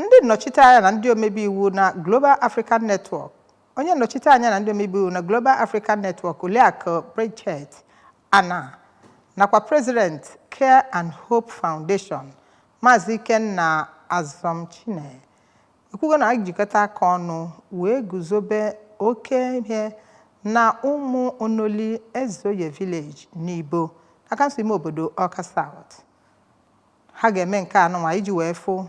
Ndị nnọchiteanya na ndị omebe iwu na Global African Network, onye nnọchiteanya na ndị omebe iwu na Global African Network, Oriakụ Bridget Anah, nakwa President Care and Hope Foundation, Maazị Ikenna Azomchine, ekwugo na ijikọta aka ọnụ wee guzobe oke ihe na Ụmụ Onoli Ezeoye Village n'Ibo na kansụl ime obodo Awka South. Ha ga-eme nke a nụnwa iji wee fụ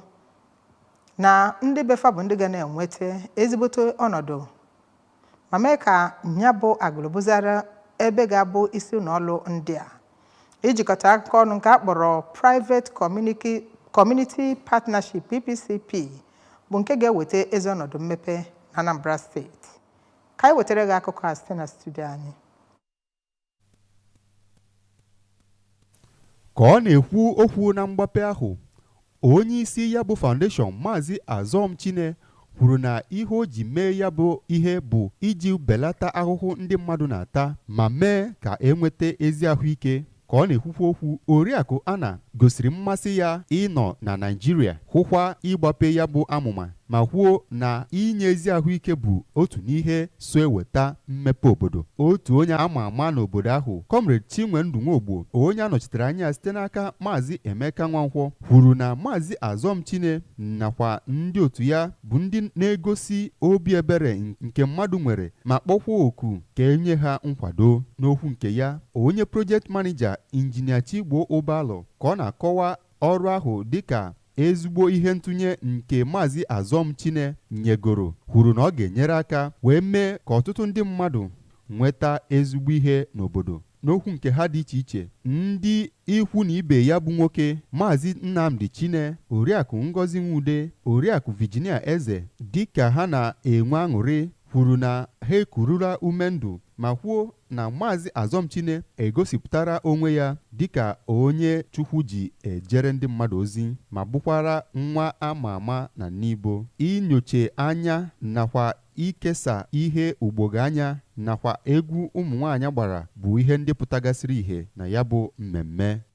na ndị befa bụ ndị ga na-enweta ezigbote ọnọdụ ma mee ka ya bụ Agụlụ bụzara ebe ga-abụ isi ụlọ ọrụ ndị a. Ijikọta aka ọnụ nke a kpọrọ Private Community Partnership, PPCP, bụ nke ga-eweta ezi ọnọdụ mmepe na Anambra Steeti. Ka anyị wetara gị akụkọ a site na studio anyị. Ka ọ na-ekwu okwu na mgbape ahụ, onye isi ya bụ foundation, Maazị Azom Chine, kwuru na ihe o ji mee ya bụ ihe bụ iji belata ahụhụ ndị mmadụ na-ata ma mee ka enweta ezi ahụike. Ka ọ na-ekwukwa okwu, Oriakụ Anah gosiri mmasị ya ịnọ na Naịjirịa hụkwa ịgbape ya bụ amụma, ma kwuo na inye ezi ahụike bụ otu n'ihe so eweta mmepe obodo. Otu onye ama ama n'obodo ahụ, Comrade Chinwendu Nwogbo, onye anọchitere anya site n'aka Maazị Emeka Nwankwọ, kwuru na Maazị Azom Chine nakwa ndị otu ya bụ ndị na-egosi obi ebere nke mmadụ nwere, ma kpọkwa oku ka enye ha nkwado. N'okwu nke ya, onye project manager, Injinia Chigbo Ụbalụ, ka ọ na-akọwa ọrụ ahụ dịka ezigbo ihe ntụnye nke Maazị Azom Chine nyegoro, kwuru na ọ ga-enyere aka wee mee ka ọtụtụ ndị mmadụ nweta ezigbo ihe n'obodo. N'okwu nke ha dị iche iche, ndị ikwu na ibe ya bụ nwoke, Maazị Nnamdi Chine, Oriakụ Ngozi Nwude, Oriakụ Virginia Eze, dịka ha na-enwe aṅụrị, kwuru na ha ekurula ume ndụ ma kwuo na Maazị Azom Chine egosipụtara onwe ya dịka onye Chukwu ji ejere ndị mmadụ ozi ma bụkwara nwa ama ama na Nibo. Inyoche anya nakwa ikesa ihe ugbogo anya nakwa egwu ụmụ nwaanyị gbara bụ ihe ndị pụtagasịrị ihe na ya bụ mmemme.